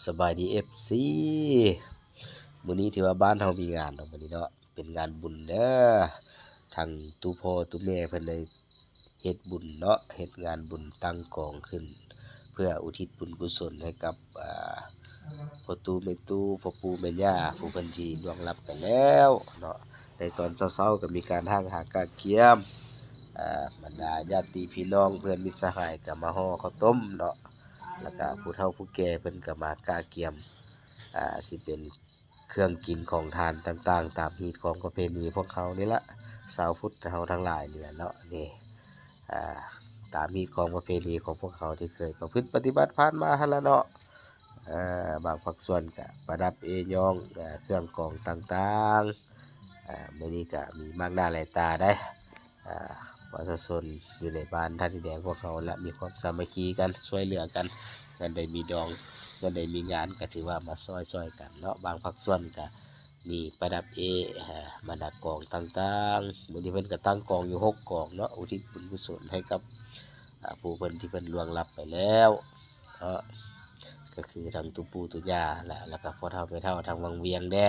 ສະບາຍດີ ເອັຟຊີ ມື້ນີ້ຖືວ່າບ້ານເຮົາມີງານເນາະ ມື້ນີ້ເນາະ ເປັນງານບຸນເດີ ທັງຕູ້ພໍ່ຕູ້ແມ່ເພິ່ນໄດ້ເຮັດບຸນເນາະ ເຮັດງານບຸນຕັ້ງກອງຂຶ້ນ ເພື່ອອຸທິດບຸນກຸສົນໃຫ້ກັບ ອາ ພໍ່ຕູ້ແມ່ຕູ້ ພໍ່ປູ່ແມ່ຍ່າ ຜູ້ເພິ່ນທີ່ລ່ວງລັບໄປແລ້ວເນາະ. ໃນຕອນເຊົ້າໆ ກໍມີການຮ້າງຫາກະກຽມ ອາ ບັນດາຍາດຕິພີ່ນ້ອງ ເພື່ອນມິດສະຫາຍກໍມາຫໍ່ເຂົ້າຕົ້ມເນາະ ແລ້ວກະຜູ້ເຖົ້າຜູ້ແກ່ເພິ່ນກໍມາກະກຽມ ອາ ຊິເປັນເຄື່ອງກິນຂອງທານຕ່າງໆ ຕາມຮີດຄອງປະເພນີພວກເຮົານີ້ລະ ຊາວພຸດເຮົາທັງຫຼາຍນີ້ລະເນາະ ນີ້ ອາ ຕາມຮີດຄອງປະເພນີຂອງພວກເຮົາທີ່ເຄີຍປະພຶດປະຕິບັດຜ່ານມາຫັ້ນລະເນາະ. ເອີ ບາງພາກສ່ວນກະປະດັບເອ້ຍ້ອງ ເອີ ເຄື່ອງກອງຕ່າງໆ ເອີ ມື້ນີ້ກະມີມາກໜ້າຫຼາຍຕາໄດ໋ ເອີ ປະຊາຊົນຢູ່ໃນບ້ານທ່າດິນແດງພວກເຮົາລະ ມີຄວາມສາມັກຄີກັນ ຊ່ວຍເຫຼືອກັນ ຍາມໃດມີດອງ ຍາມໃດມີງານ ກະຖືວ່າມາຊ່ອຍໆກັນເນາະ. ບາງພາກສ່ວນກະ ນີ້ປະດັບເອ້ ບັນດາກອງຕ່າງໆ ມື້ນີ້ເພິ່ນກໍຕັ້ງກອງຢູ່ຫົກກອງເນາະ ອຸທິດບຸນກຸສົນໃຫ້ກັບ ອາ ຜູ້ເພິ່ນທີ່ເພິ່ນລ່ວງລັບໄປແລ້ວເນາະ ກໍຄືທັງຕູ້ປູ່ຕູ້ຍ່າ ແລະ ແລ້ວກໍພໍ່ເຖົ້າແມ່ເຖົ້າທາງວັງວຽງແດ່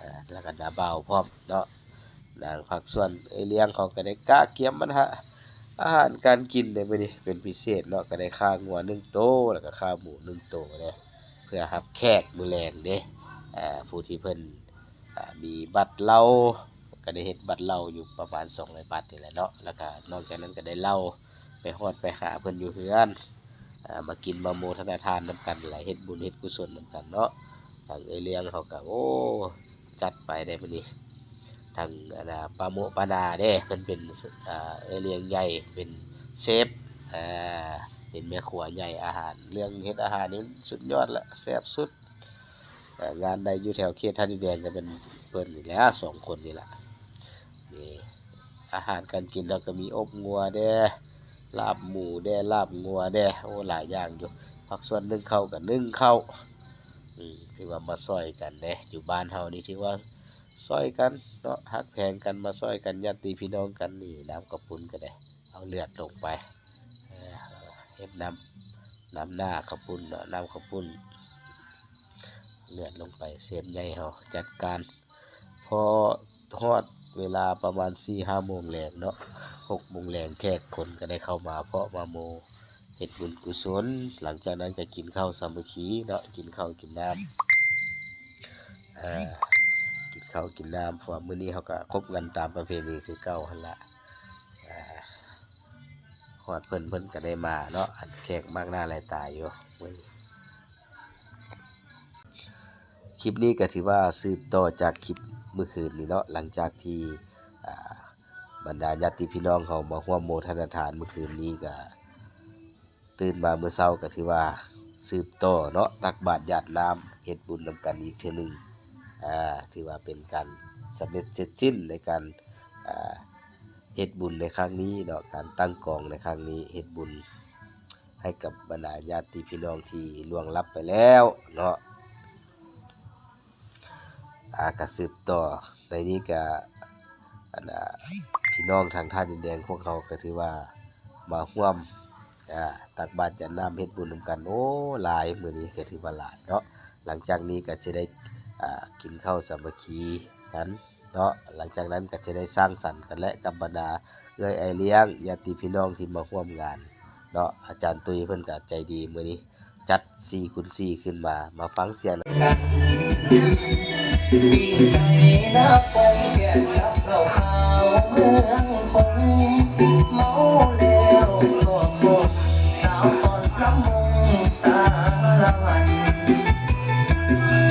ອາ ແລ້ວກໍນ້າບ່າວພ້ອມເນາະ. ບາງພາກສ່ວນເອື້ອຍລ້ຽງເຂົາກໍໄດ້ກະກຽມບັນຫາ ອາຫານການກິນໃນມື້ນີ້ເປັນພິເສດເນາະ ກໍໄດ້ຂ້າງົວໜຶ່ງໂຕ ແລ້ວກໍຂ້າໝູໜຶ່ງໂຕແດ່. ເພື່ອຮັບແຂກມື້ແລງເດ້ ອາ ຜູ້ທີ່ເພິ່ນ ອາ ມີບັດເຫຼົ້າ ກໍໄດ້ເຮັດບັດເຫຼົ້າຢູ່ປະມານສອງຮ້ອຍບັດນີ້ແຫຼະເນາະ ແລ້ວກໍນອກຈາກນັ້ນກໍໄດ້ເຫຼົ້າໄປຮອດໄປຫາເພິ່ນຢູ່ເຮືອນ ອາ ມາກິນມາໂມທະນາທານນຳກັນ ແລະ ເຮັດບຸນເຮັດກຸສົນນຳກັນເນາະ. ທາງເອື້ອຍລ້ຽງເຂົາກໍ ໂອ້ ຈັດໄປໄດ໋ມື້ນີ້ ທັງອັນນ່າ ປາໂມະປານາເດ້ ເພິ່ນເປັນ ອາ ເອື້ອຍລ້ຽງໃຫຍ່ ເປັນເຊຟ ອາ ເປັນແມ່ຄົວໃຫຍ່ອາຫານ ເລື່ອງເຮັດອາຫານນີ້ມັນສຸດຍອດລະ ແຊບສຸດ ອາ ງານໃດຢູ່ແຖວເຂດທ່າດິນແດງກໍແມ່ນເພິ່ນນີ້ແຫຼະ ສອງຄົນນີ້ລະ. ນີ້ ອາຫານການກິນເຮົາກໍມີອົບງົວແດ່ ລາບໝູແດ່ ລາບງົວແດ່ ໂອ້ ຫຼາຍຢ່າງຢູ່. ພາກສ່ວນໜຶ້ງເຂົ້າກໍໜຶ້ງເຂົ້າ ອືມ ຖືວ່າມາຊ່ອຍກັນເດ້ ຢູ່ບ້ານເຮົານີ້ຖືວ່າຊ່ອຍກັນເນາະ ຮັກແພງກັນ ມາຊ່ອຍກັນ ຍາດຕິພີ່ນ້ອງກັນ. ນີ້ນ້ຳເຂົ້າປຸ້ນກໍໄດ້ ເອົາເລືອດລົງໄປ ເອີ ເຮັດນ້ຳ ນ້ຳໜ້າເຂົ້າປຸ້ນເນາະ ນ້ຳເຂົ້າປຸ້ນ ເລືອດລົງໄປ ເຊຟໃຫຍ່ເຮົາຈັດການ. ພໍຮອດເວລາປະມານສີ່ຫ້າໂມງແລງເນາະ ຫົກໂມງແລງ ແຂກຄົນກໍໄດ້ເຂົ້າມາເພາະມາໂມເຮັດບຸນກຸສົນ. ຫຼັງຈາກນັ້ນກໍກິນເຂົ້າສາມັກຄີເນາະ ກິນເຂົ້າກິນນ້ຳ ເອີ ກິນເຂົ້າກິນນ້ຳ ເພາະວ່າມື້ນີ້ເຮົາກໍຄົບກັນຕາມປະເພນີຄືເກົ່າຫັ້ນລະ. ອາ ຮອດເພິ່ນ ເພິ່ນກໍໄດ້ມາເນາະ ອັນແຂກມາກໜ້າຫຼາຍຕາຢູ່ມື້ນີ້. ຄລິບນີ້ກໍຖືວ່າສືບຕໍ່ຈາກຄລິບມື້ຄືນນີ້ເນາະ ຫຼັງຈາກທີ່ ອາ ບັນດາຍາດຕິພີ່ນ້ອງເຮົາມາຮ່ວມໂມທະນາທານມື້ຄືນນີ້ ກໍຕື່ນມາມື້ເຊົ້າກໍຖືວ່າສືບຕໍ່ເນາະ ຕັກບາດຢາດນ້ຳ ເຮັດບຸນນຳກັນອີກເທື່ອໜຶ່ງ ອາ ຖືວ່າເປັນການສຳເລັດເສັດສິ້ນໃນການ ອາ ເຮັດບຸນໃນຄັ້ງນີ້ເນາະ ການຕັ້ງກອງໃນຄັ້ງນີ້ ເຮັດບຸນໃຫ້ກັບບັນດາຍາດຕິພີ່ນ້ອງທີ່ລ່ວງລັບໄປແລ້ວເນາະ. ອາ ກະສືບຕໍ່ ໃນນີ້ກະ ອັນ ອາ ພີ່ນ້ອງທາງທ່າດິນແດງພວກເຮົາກະຖືວ່າມາຮ່ວມ ອາ ຕັກບາດຢາດນ້ຳເຮັດບຸນນຳກັນ ໂອ້ ຫຼາຍ ມື້ນີ້ກະຖືວ່າຫຼາຍເນາະ. ຫຼັງຈາກນີ້ກະຊິໄດ້ ອາ ກິນເຂົ້າສາມັກຄີກັນ ເນາະ. ຫຼັງຈາກນັ້ນກໍຈະໄດ້ສັງສັນກັນແຫຼະ ກັບບັນດາເອື້ອຍອ້າຍລ້ຽງ ຍາດຕິພີ່ນ້ອງທີ່ມາຮ່ວມງານເນາະ. ອາຈານຕຸ້ຍເພິ່ນກໍໃຈດີ ມື້ນີ້ຈັດສີ່ຄູນສີ່ຂຶ້ນມາ ມາຟັງສຽງນຳກັນ. ປີໃໝ່ນະປົງແກ່ນກັບເຫຼົ້າຂາວເມືອງຄົງ ເມົາແລ້ວກໍໂຄດ ສາວຟ້ອນລຳວົງສາລະວັນ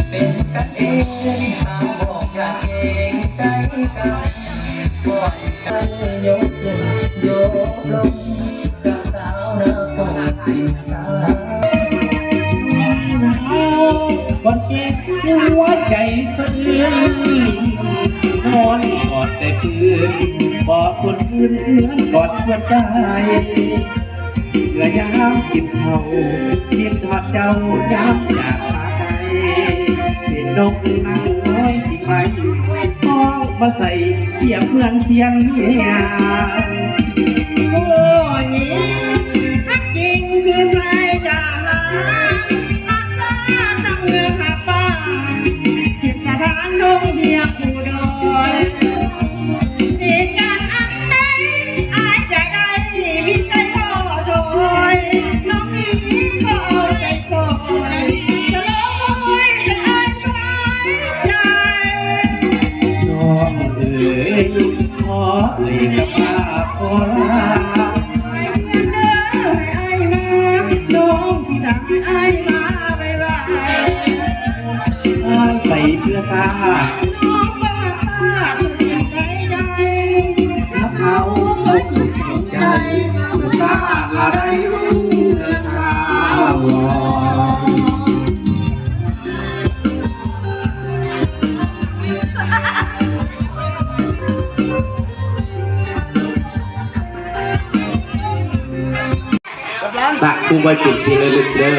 ເປັນກັນເອງ ສາວບອກຢ່າເກງໃຈກັນ ປ່ອຍໃຫ້ຍົກຂຶ້ນຍົກລົງ ກັບສາວນະຄອນສາລະວັນ ກ່ອນເກັບຫົວໃຈສະເອືອນ ນອນກອດແຕ່ຄືນ ບໍ່ຄົນອື່ນເຮືອນກອດຫົວໃຈ ເມື່ອຍາມກິນເຂົ້າ ຄິດຮອດເຈົ້າຍາມຈາກໄປ ເປັນນົກນ້ອຍທີ່ໄປ ຮ້ອງມາໃສ່ປຽບເໝືອນສຽງເຮຍາ ໂອ້ ຍິງຮັກຈິງຄືສາຍຈາມາ ຮັກສາ ສາທຸໄວ້ເປັນທີ່ລະລຶກເດີ.